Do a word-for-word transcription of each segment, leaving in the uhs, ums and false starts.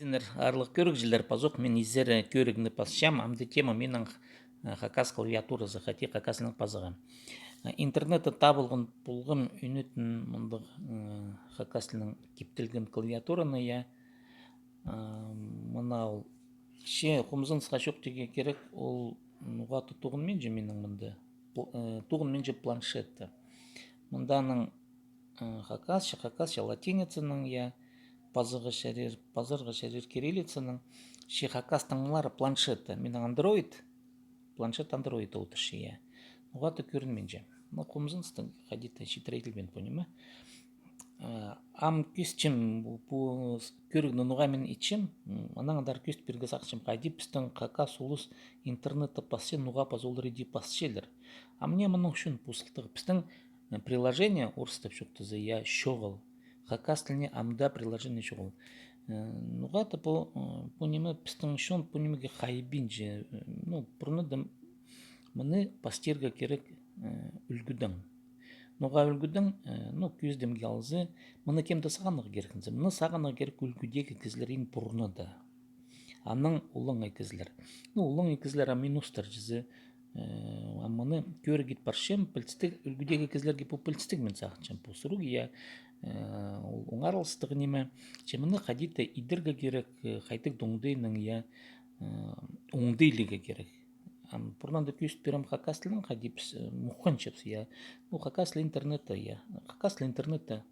Синнер, аарлығ кӧрігҷілер, пазох мин изере кӧрігні пасчам, амды тема минің, э, хакас клавиатуразы, хайди хакас тілінең пазарға. Э, интернетте табылған полғам ӱнетін мындағ, э, хакас тілінең киптелген клавиатураны, я. Э, мына ол. Че хомзынысха чоохтирға кирек, ол ноға-да тоғынминча минің мында. Пл-, э, тоғынминча планшетте. Мында аның, э, хакасча, хакасча латиницанаң, я, пазарға чарир, пазарға чарир кириллицанаң, че хакас таңмалары планшетте. Минің Android, планшет Android одырча, я. Ноға-да кӧрінминче. Но хомзыныстың хайди-да читіреділбеен, понимаешь? Э, ам кӧзітчем пу, пу с-, кӧрігні ноға мин итчем, м, анаң андар кӧзіт пирерге сағынчам, хайди пістің хакас улус интернетте пасча, ноға пазох олар иди пасчалар. А мына мының ӱчӱн пу сылтағ. Пістің, э, приложение, орыстап чоохтаза, я, чоғыл. Хакас тіліне амды приложение чоғыл. Э, ноға-да пу, э, пу ниме, пістің чон пу нимеге хайбинча, э, ну, пурнада мыны пастирға кирек, э, ӱлгӱдең. Ноға ӱлгӱдең, э, ну, кӧзідімге алза, мыны кем-де сағынарға кирек ниме. Мыны сағынарға кирек ӱлгӱдегі кізілер иң пурнада. Анаң олаңай кізілер. Ну, олаңай кізілер, а минустар чізе, э, а мыны кӧріг ит парчам, пілдістіг, ӱлгӱдегі кізілерге пу пілдістіг, мин сағынчам, пу сурығ, я, э, ол оңарылыстығ ниме. Че мыны хайди-да идерге кирек, э, хайдағ-да оңдайнаң, я, э, оңдайлирға кирек. Ам пурнада кӧзіт пирем хакас тілінең, хайди піс, э, муххан чапса, я. Ну, хакас тілі интернетте, я. Хакас тілі интернетте.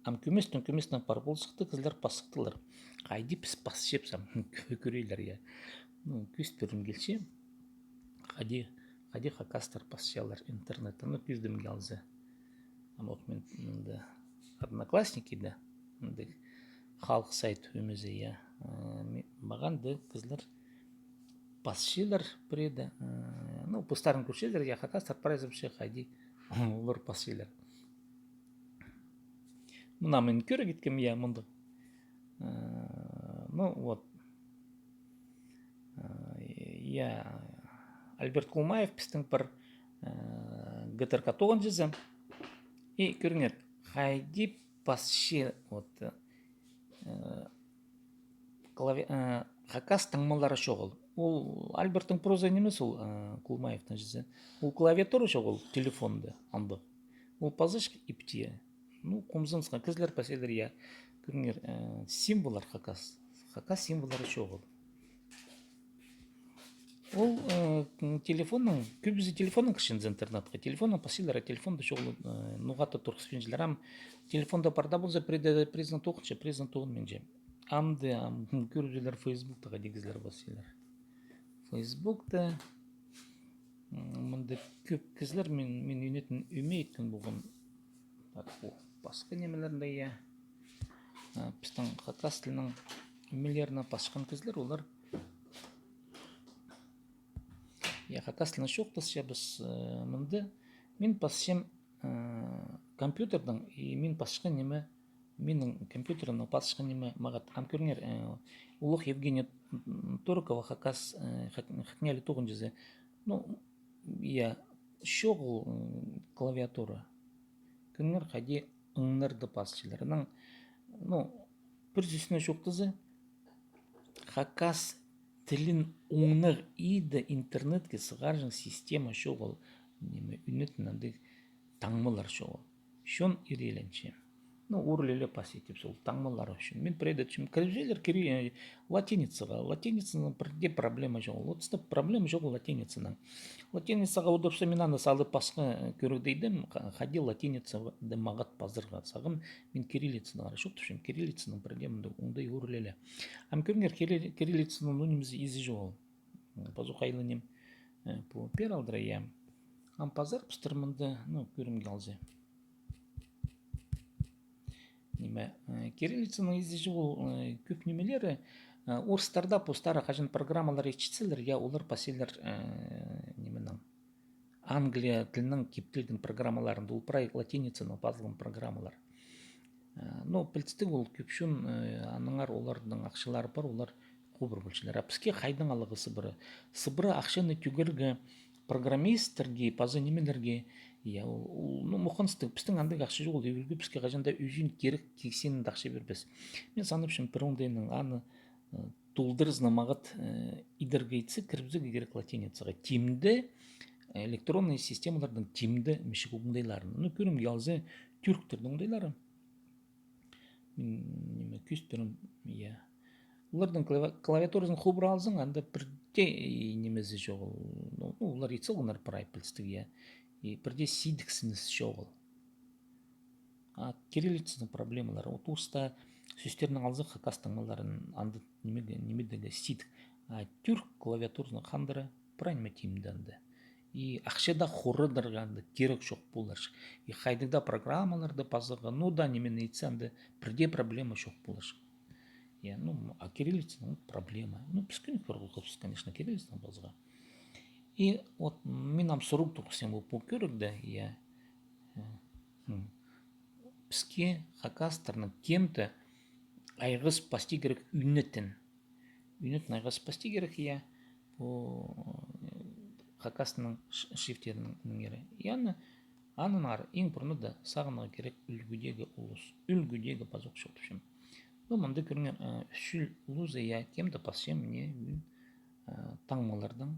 Ам кӧместең, кӧместең пар ползыхты, кізілер пас сыхтылар. Хайди піс пас чапсам, кӧ-, кӧрерлер, я. Ну, кӧзіт пиргім килче. Хайди, хайди хакастар пасчалар интернетте. Ну, кӧзідімге алза. Ам ох, мин мында Одноклассники, да. Мында халых сайт ӧмезі, я. Э, ми-, мағаа даа кізілер пасчалар пірееде. Э, ну, постарын кӧрчелер, я, хакастар прайзы вообще хайди олар пасчалар. Мына мин кӧріг иткем, я, мындағ. Э, ну, вот. Э, я, Альберт Кулмаев, пістің пір, э, ГТРК тоғынҷызы. И кӧріңер, хайди пасча, вот, э, клави-, э, хакас таңмалары чоғыл. Ол Альберттің проза нимес, ол, э, Кулмаевтің чізе. Ол клавиатура чоғыл телефонда, андағ. Ол пазыҷых ипти. Ну, хомзынысхан кізілер пасчалар, я. Кӧріңер, э, символлар хакас. Хакас символлары чоғыл. Ол, э, м, телефоннаң, кӧбізі телефоннаң кірче интернетке. Телефоннаң пасчалар, а телефонда чоғыл, э, ноға-да турғыспинчалар. Ам телефонда пар даа полза, пірееде, піреезінең тоғынча, піреезінең тоғынминча. Амды, ам, кӧріп чӧрер Фейсбукта хайди кізілер пасчалар. Фейсбукта, м, мында кӧп кізілер, мин, мин ӱнетін ӧме иткен полғам. Так, о, пасха нимелерні, я. А, пістің хакас тілінің ӧмелеріне пасчатхан кізілер, олар, я, хакас тілінең чоохтасчабыс, э, мында. Мин пасчам, э, компьютердең, и мин пасчатхан ниме, минің компьютерімнең пасчатхан ниме мағат. Ам кӧріңер, э, улуғ Евгения Туркова, хакас, э, хак-, ХакНИИЯЛИ тоғынҷызы. Ну, я, чоғыл, м, клавиатура. Кӧріңер, хайди аңнарды пасчалар. Анаң, ну, пір сӧснең чоохтаза, хакас тілін оңнағ иді интернетке сығарҷаң система чоғыл, ниме, ӱнетін андағ таңмалар чоғыл. Чон ирелинче. Ну, ӧріле пас итче, ол таңмалар ӱчӱн. Мин пірееде тіпчем, кіріп чӧрер кири-, э, латиницаға. Латиницаның пірдее проблема чоғыл. Вот, стоп, проблема чоғыл латиницаның. Латиницаға одырча, мин аны салып пасха, э, кӧрігде идем, ха-, хайди латиница даа мағат пазарға. Сағам мин кириллицанаң чоохтапчам, кириллицаның пірдее мындағ оңдай ӧріле. Ам кӧріңер, кирилли-, кириллицаның, ну, нимезі, изі чоғыл. Пазох айланим, э, пу пеер алдыра, я. Ам пазар пістер мында, ну, кӧрімге алза. Ниме, э, кириллицаның изі чоғыл, э, кӧп нимелері, э, орыстар даа постары хаҷан программалар итчетселер, я, олар пасчалар, э, нименең, Англия тілінең киптелген программаларында, ол прай латиницанаң пазылған программалар. Э, ну, пілдістіг, ол кӧп чон, э, аннаңар оларның ахчалары пар, олар хубар полчалар. А піске хайдаң аларға сыбыра? Сыбыра ахчаны тӧгерге программисттерге, паза нимелерге, Я, ол, ол, ну, мухтаныстығ, пістің андағ ахча чоғыл, ӱлгӱ піске хаҷан даа ӱзін кирек кисінде ахча пирбес. Мин санапчам, пір оңдайнаң аны, э, толдыразынаң маңат, э, идерге итсе, кірібізерге кирек латиницаға. Тимде, э, электронный системаларның тимде мичіг оңдайларын. Ну, кӧрімге алза, тюрктернің оңдайлары. М, ниме, кӧзіт пирем, я. Оларның клава-, клавиатуразын хубыра алзаң, анда пірдее, и, нимезі чоғыл. Ну, ну, олар ит салғаннар прай пілістіг, я. И пірдее сидіксініс чоғыл. А кириллицаның проблемалары. Вот орыстың сӧстерін алза, хакастың малларын анда нимеге, нимедегі сидік. А тюрк клавиатуразының хандыра прай ниме тимде анда. И ахча даа хорадарға анда кирек чох поларҷых. И хайдағ даа программаларды пазарға, ну даа нимені итсе, анда пірдее проблема чох поларҷых. Я, ну, а кириллицаның проблема. Ну, піс кӧнік пір хосхабыс, конечно, кириллицаның пазарға. И вот мин ам сурығ турғысчам пу, пу кӧрігде, я. М. Піске хакастарның кем-де айғас пасти кирек ӱнетін. Ӱнетін айғас пасти кирек, я. Пу, э, хакастың ш-, шрифттерінің ері. И аны, аннаңар иң пурнада сағынарға кирек ӱлгӱдегі улус. Ӱлгӱдегі пазох чоохтапчам. Ну, мында кӧріңер, э, ӱс чӱл улузы, я, кем-де пасча, мына, м, э, таңмалардаң.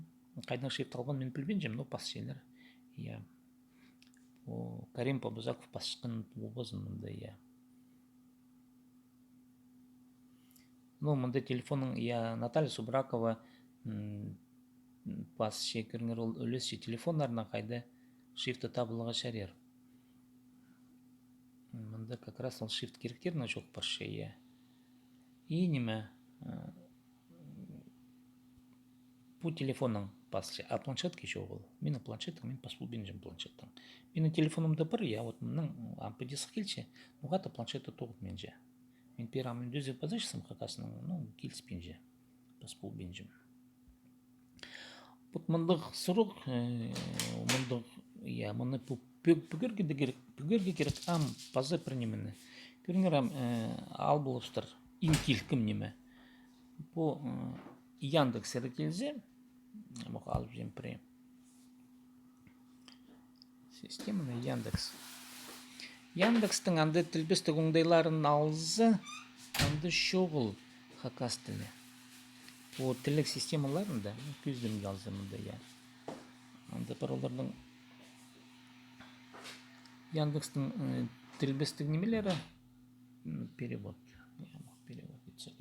Хайдаң шрифт алған, мин пілбинчем, но пасчалар. Я. О, Карим Побызаков пасчатхан полбазын мында, я. Ну, мында телефонның, я, Наталья Субракова, м, пасча, кӧріңер, ол ӱлесче телефоннарнаң, хайда шрифті табыларға чарир. Мында как раз ол шрифт киректернең чоох парча, я. И ниме, э, пу телефоннаң пасча, а планшетке чоғыл. Минің планшеттең мин пас полбинчам планшеттең. Минің телефонымда пар, я, вот мыннаң, м, ам піди сых килче, ноға-да планшетте тоғынминча. Мин пеер ам ӱндезіп паза чатсам хакаснаң, ну, киліспинче. Пас полбинчам. Вот мындағ сурығ, э, мындағ, я, мыны пу-, пӱ-, пӱгерге дее кирек, пӱгерге кирек ам паза пір нимені. Кӧріңер ам, э, ал полыбыстыр, иң килкім ниме. Пу, э, Яндекс ері килзе, ам ох алып чӧрем пірее. Системаны Яндекс. Яндекстің анда тілбестіг оңдайларын алза, анда чоғыл хакас тілі. Пу тілліг системаларында, ну, кӧзідімге алза мында, я. Анда пар оларның Яндекстің, э, тілбестіг нимелері, м, перевод. Я, перевод итсек.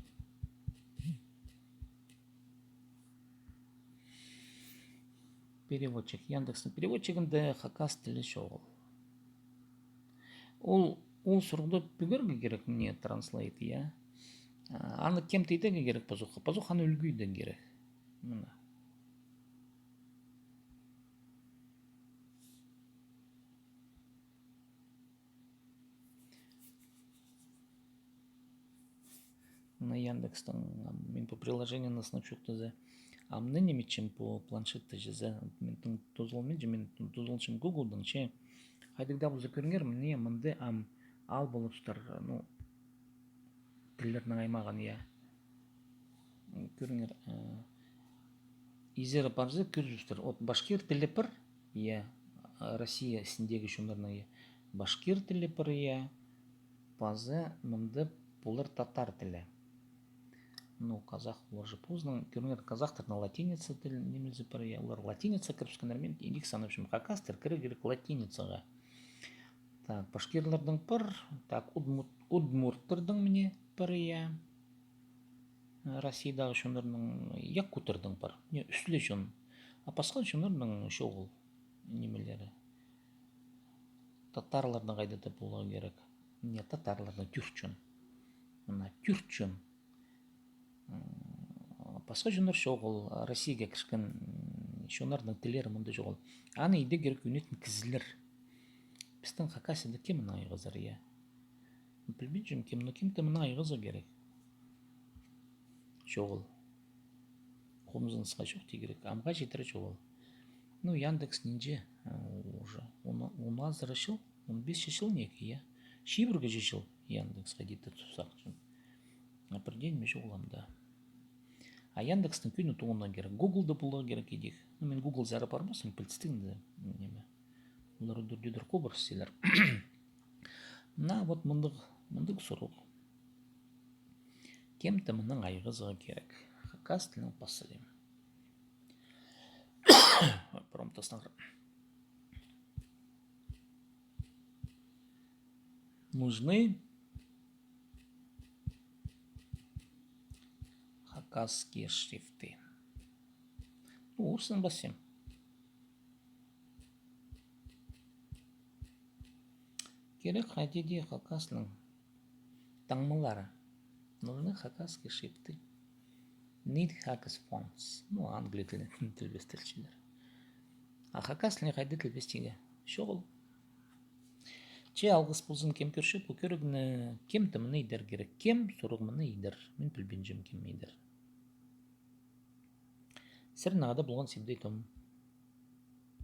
Переводчик. Яндекстің переводчигінде хакас тілі чоғыл. Ол, ол сурығда пӱгерге кирек мына транслейт, я. А, аны кем-де идерге кирек пазох, пазох аны ӱлгӱ идерге кирек. Мына. Мына Яндекстің, ам, мин пу приложениені сынап чоохтаза, ам, ниме итчем пу планшетте чізе, мин тың тузалминчам, мин тузалчам Гуглдың, че хайдағ даа полза кӧріңер, мына, мында, ам, ал полыбыстыр, ну, тіллернің аймағын, я. Кӧріңер, э, изері парза, кӧзібістір. От башкир тілі пір, я, Россия істіндегі чоннарның, я. Башкир тілі пір, я. Паза мында полар татар тілі. Ну, казах, олар же позының, кӧріңер, казахтарның латиница тіл нимезі пір, я. Олар латиница кірібіскеннер, мин идӧк санапчам, хакастар кірер кирек латиницаға. Так, башкирларның пір, так, удмурт-, удмурттарның мына пір, я. Россиядағы чоннарның, якуттарның пар. Мына ӱс ле чон. А пасха чоннарның чоғыл нимелері. Татарларның хайда-да поларға кирек. Мына татарларның тӱрт чон. Мына тӱрт чон. М, пасха чоннар чоғыл, Россияға кірген, м, чоннарның тіллері мында чоғыл. Аны идерге кирек ӱнетін кізілер. Пістің Хакасияда кем мыны айғазар, я? Пілбинчем кем, но кем-де мыны айғазарға кирек. Чоғыл. Хомзынысха чох тирге кирек, амға читіре чоғыл. Ну, Яндекс нинҷе, а, уже. Он, он азыра чыл, он пис чыл неке, я. Чибірге чыл Яндекс хайди-да тіп сағынчам. А пірдее ниме чоғыл амда. А Яндекстің кӧні тоғынарға кирек. Гуглда поларға кирек идӧк. Ну, мин Гуглзар парбаспын, пілдістіг, ниме. Олар дӱрдӱдір хубар сілер. Мына вот мындағ, мындағ сурығ. Кем-то мынаң айғазарға кирек. Хакас тілінең пас салим. Ой, промптастаңар. Нужны хакасские шрифты. Ну, орыстаң пас салим. Кирек хайди даа хакастың таңмалары. Нужны хакасские шрифты. Need Hakkas fonts. Ну, англия тілінең тілбестелчелер. А хакас тілінең хайди тілбестирге? Чоғыл. Че алғыс ползын, кем кӧрче пу кӧрігні, кем-то мыны идер кирек. Кем сурығ мыны идер. Мин пілбинчем, кем идер. Сірернің хада полған Сибдей Том.